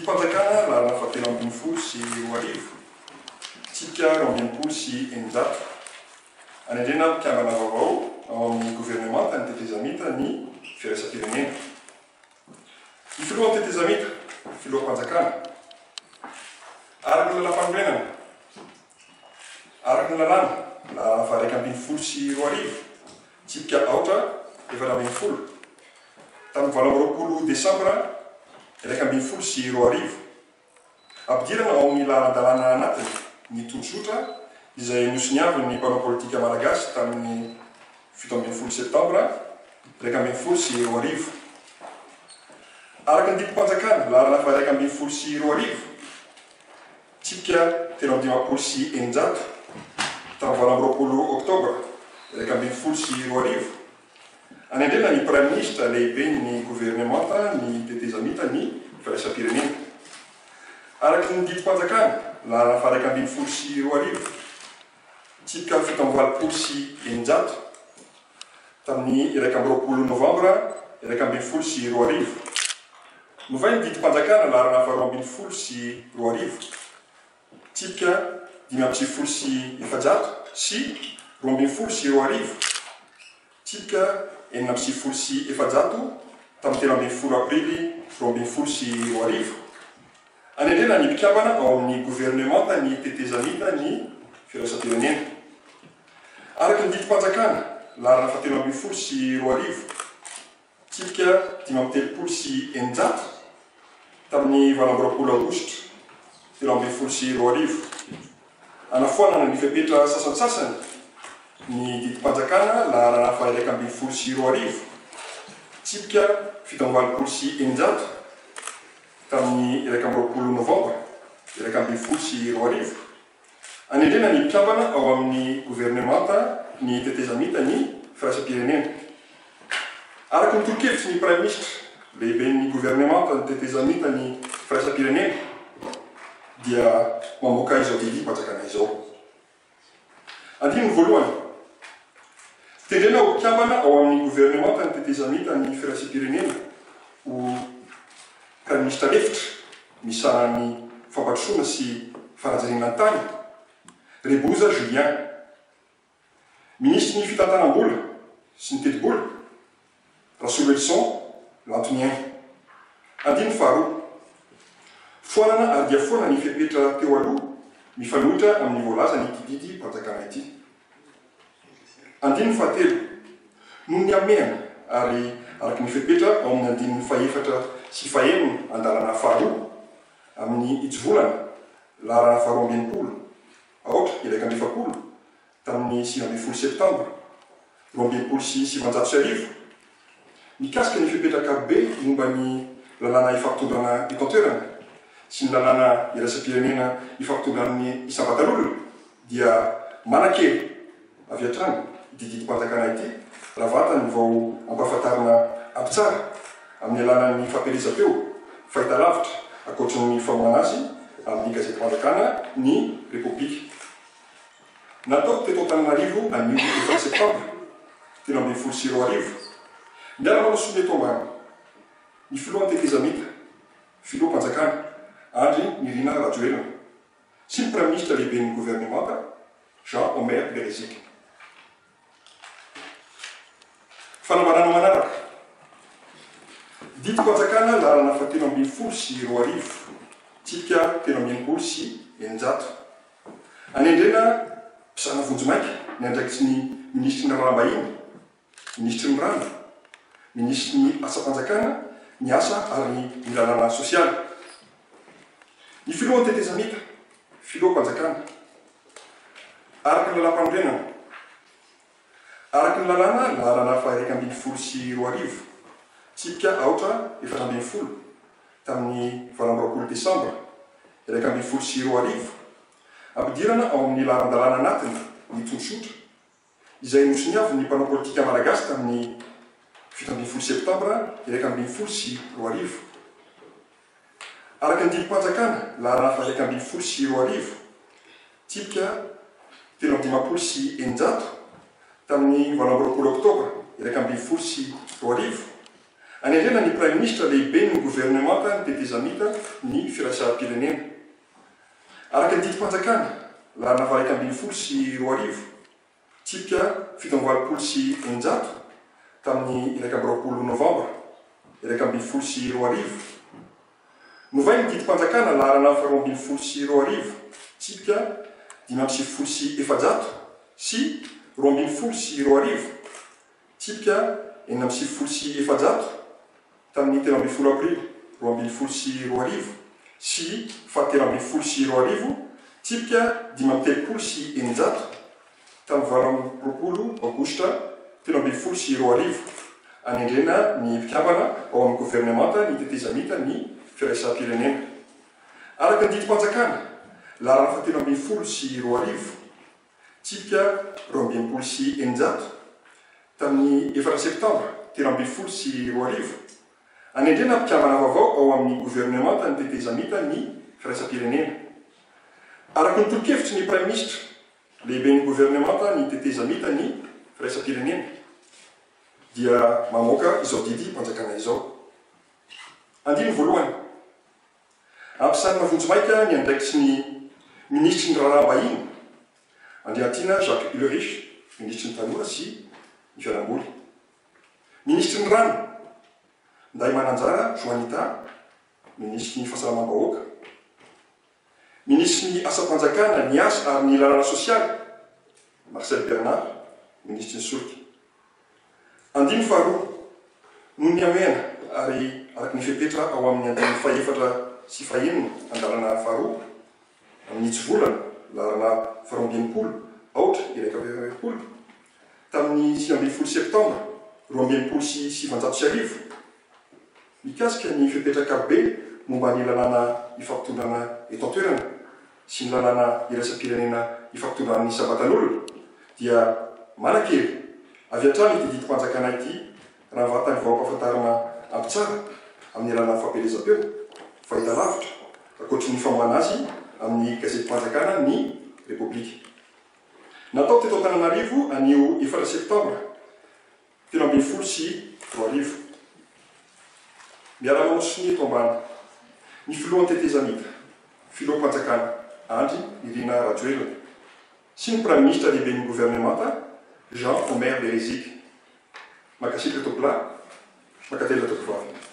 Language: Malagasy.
Didim-panjakana laharana fahatelo 2013, tsipika 662, anendrena mpikambana vaovao ao amin'ny governemanta ny tetezamita ny firaisam-pirenena. Ny filohan'ny tetezamita, filoham-panjakana, araka ny lalàmpanorenana, araka ny lalàna laharana faha 2011, tsipika aotra 14, tamin'ny 28 desambra 2011, Ampidirana ao amin'ny laharan-dalàna anatiny ny tondrozotra izay nosoniavin'ny mpanao politika malagasy tamin'ny 17 septambra 2011. Araka ny didim-panjakana laharana faha 2011, tsipika 653, tamin'ny 28 oktobra 2011, Anendrena ny Praiminisitra lehiben'ny governemanta ny tetezamita ny firaisam-pirenena. Araka ny didim-panjakana, laharana faha 2011, tsipika 687, tamin'ny 21 novambra 2011, novain'ny didim-panjakana laharana faha 2012, tsipika 495 sy 2012, Tsipika 496 tamin'ny 13 aprily 2012. Anendrena ny mpikambana ao amin'ny governemanta ny tetezamita ny firaisam-pirenena. Araka ny didim-panjakana, laharana fahatelo 2012, Tsipika 635, tamin'ny 28 aogositra 2013, hanafoanana ny fepetra sasantsasany ny didim-panjakana laharana faha-2011, tsipika 687, tamin'ny 21 novambra 2011, Anendrena ny mpikambana ao amin'ny governemanta ny tetezamita ny firaisam-pirenena. Araka ny tolo-kevitry ny Praiminisitra, lehiben'ny governemanta ny tetezamita ny firaisam-pirenena dia mamoaka izao didim-panjakana izao. Andininy voalohany. Tendrena ho mpikambana ao amin'ny governemanta ny tetezamita ny firaisam-pirenena ho Praiminisitra lefitra misahana ny fampandrosoana sy fanajariana ny tany, Reboza Julien. Minisitry ny fitantanam-bola sy ny tetibola, Rasoloelison Lantoniaina. Andininy faharoa. Foanana ary dia foana ny fepetra teo aloha mifanohitra amin'ny voalazan'ity didim-panjakana ity. Andininy fahatelo. Noho ny hamehana ary araka ny fepetra ao amin'ny andininy fahefatra sy fahenina andalana faharoa amin'ny hitsivolana laharana faharoa amby 60 aotra 41 tamin'ny 19 septambra 1962 Mikasika ny fepetra ankapobe momba ny lalàna ifampitondrana eto an-toerana sy ny lalàna iraisam-pirenena ifampitondran'ny isam-batan'olona dia manan-kery avy hatrany ity didim-panjakana ity raha vantany vao ampahafantarina ampy tsara amin'ny alalan'ny fampielezam-peo, fahitalavitra, ankoatry ny famoahana azy amin'ny gazetim-panjakana ny Repoblika. Natao teto Antananarivo anio efatra septambra 2013. Miara-manao sonia eto ambany ny filohan'ny tetezamita, filoham-panjakana, Andry Nirina Rajoelina sy ny praiminisitra lehiben'ny governemanta, Jean Omer Beriziky. Fanambarana manaraka. Didim-panjakana laharana fahatelo 2012, tsipika 663. Anendrena mpizana vonjimaika ny andraikitry ny minisitry ny Raharaham-bahiny, minisitry ny Rano, minisitry ny Asam-panjakana, ny Asa ary ny Lalàna sosialy. Ny filohan'ny tetezamita, filoham-panjakana. Araka ny lalàmpanorenana. Araka ny lalàna laharana faha-2011, tsipika aotra 14, tamin'ny 28 desambra 2011, ampidirana ao amin'ny laharan-dalàna anatiny ny tondrozotra, izay nosoniavin'ny mpanao politika malagasy tamin'ny 17 septambra 2011. Araka ny didim-panjakana laharana faha-2011, tsipika 653, tamin'ny 28 oktobra 2011, Anendrena ny Praiminisitra lehiben'ny governemanta ny tetezamita ny firaisam-pirenena. Araka ny didim-panjakana, laharana faha 2011, tsipika 687, tamin'ny 21 novambra 2011, novain'ny didim-panjakana laharana faha 2012, tsipika 495 sy 2012, Tsipika 496 tamin'ny 13 aprily 2012 sy faha 2013, tsipika 635 tamin'ny 28 aogositra 2013, anendrena ny mpikambana ao amin'ny governemanta ny tetezamita ny firaisam-pirenena. Araka ny didim-panjakana, laharana faha 2013, Tsipika 662, tamin'ny efatra septambra 2013, anendrena mpikambana vaovao ao amin'ny governemanta ny tetezamita ny firaisam-pirenena. Araka ny tolo-kevitry ny Praiminisitra, lehiben'ny governemanta ny tetezamita ny firaisam-pirenena, dia mamoaka izao didim-panjakana izao. Andininy voalohany. Ampisanina vonjimaika ny andraikitry ny minisitry ny Raharaham-bahiny, Andriantiana Jacques Ulrich, minisitry ny Tanora sy ny Fialamboly, minisitry ny Rano, Ndahimananjara Joanita, minisitry ny Fahasalamam-bahoaka, minisitry ny Asam-panjakana, ny Asa ary ny Lalàna sosialy, Marcel Bernard, minisitry ny Solika. Andininy faharoa, Noho ny hamehana ary araka ny fepetra ao amin'ny andininy fahefatra sy fahenina andalana faharoa amin'ny hitsivolana laharana faharoa amby 60 aotra 41 tamin'ny 19 septambra 1962 mikasika ny fepetra ankapobe momba ny lalàna ifampitondrana eto an-toerana sy ny lalàna iraisam-pirenena ifampitondran'ny isam-batan'olona dia manan-kery avy hatrany ity didim-panjakana ity raha vatany vao ampahafantarina ampy tsara amin'ny alalan'ny fampielezam-peo, fahitalavitra, ankoatry ny famoahana azy amin'ny gazetim-panjakana ny Repoblika. Natao teto Antananarivo anio efatra septambra 2013. Miara-manao sonia eto ambany ny filohan'ny tetezamita, filoham-panjakana Andry Nirina Rajoelina sy ny praiminisitra lehiben'ny governemanta Jean Omer Beriziky. Mankasitraka tompolahy, mankatelina tompovavy.